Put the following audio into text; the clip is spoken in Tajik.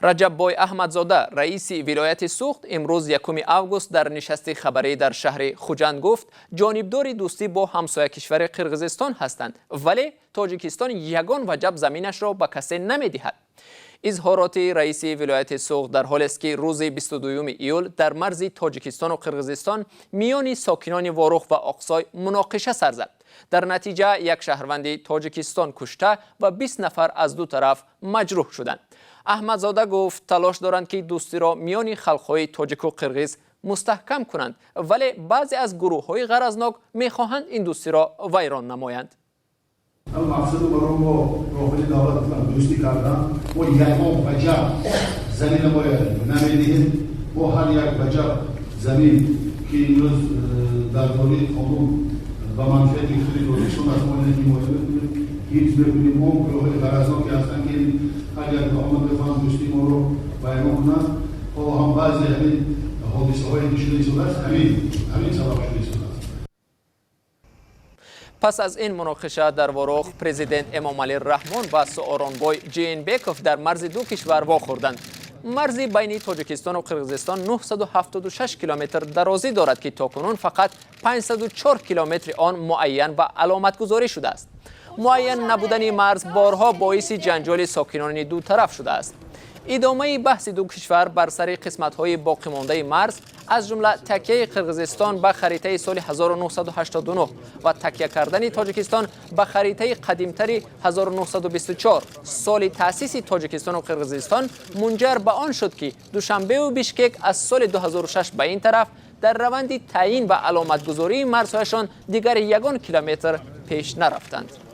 Раҷаббой Аҳмадзода, раиси вилояти Суғд, имрӯз, 1 август, дар нишасти хабарӣ дар шаҳри Хуҷанд гуфт, ҷонибдори дӯстӣ бо ҳамсоя кишвари Қирғизистон ҳастанд, вале Тоҷикистон ягон ваҷаб заминашро ба касе намедиҳад. Изҳороти раиси вилояти Суғд дар ҳолест, ки рӯзи 22 июл дар марзи Тоҷикистону Қирғизистон миёни сокинони Ворух ва Оқсой муноқиша сар зад. Дар натиҷа як шаҳрванди Тоҷикистон кушта ва 20 нафар аз ду тараф маҷрӯҳ шуданд. Аҳмадзода гуфт, талош доранд, ки дӯстиро миёни халқҳои тоҷику қирғиз мустаҳкам кунанд, вале баъзе аз гурӯҳҳои ғаразнок мехоҳанд ин дӯстиро вайрон намоянд. Мақсаду барои мо роҳбари давлат дӯстӣ кардан. Мо ягон ваҷаб замина бояд намедиҳем. Мо ҳар як ваҷаб замин, ки имрӯз дар доираи қонун ба манфиати худи Тоҷикистон аст, мо ина ҳимоя мекунем, ҳифз мекунем. Он гурӯҳҳои ғаразнок ҳастанд, ки ҳар як омад мехоҳанд дӯстии моро вайрон кунанд. Ҳоло ҳам баъзе ҳамин ҳодисаҳое ки шуда истодааст, ҳамин сабаб шуда истодааст. Пас аз ин муноқиша дар Ворух президент Эмомалӣ Раҳмон ва Сооронбой Жээнбеков дар марзи ду кишвар вохӯрданд. Марзи байни Тоҷикистону Қирғизистон 976 километр дарозӣ дорад, ки то кунун фақат 504 километри он муайян ва аломатгузорӣ шудааст. Муайян набудани марз борҳо боиси ҷанҷоли сокинони ду тараф шудааст. Идомаи баҳси ду кишвар бар сари қисматҳои боқимондаи марз, аз ҷумла такяи Қирғизистон ба харитаи соли 1989 ва такя кардани Тоҷикистон ба харитаи қадимтари 1924, соли таъсиси Тоҷикистону Қирғизистон, мунҷар ба он шуд, ки Душанбеу Бишкек аз соли 2006 ба ин тараф дар раванди таъйин ва аломатгузории марзҳояшон дигар ягон километр пеш нарафтанд.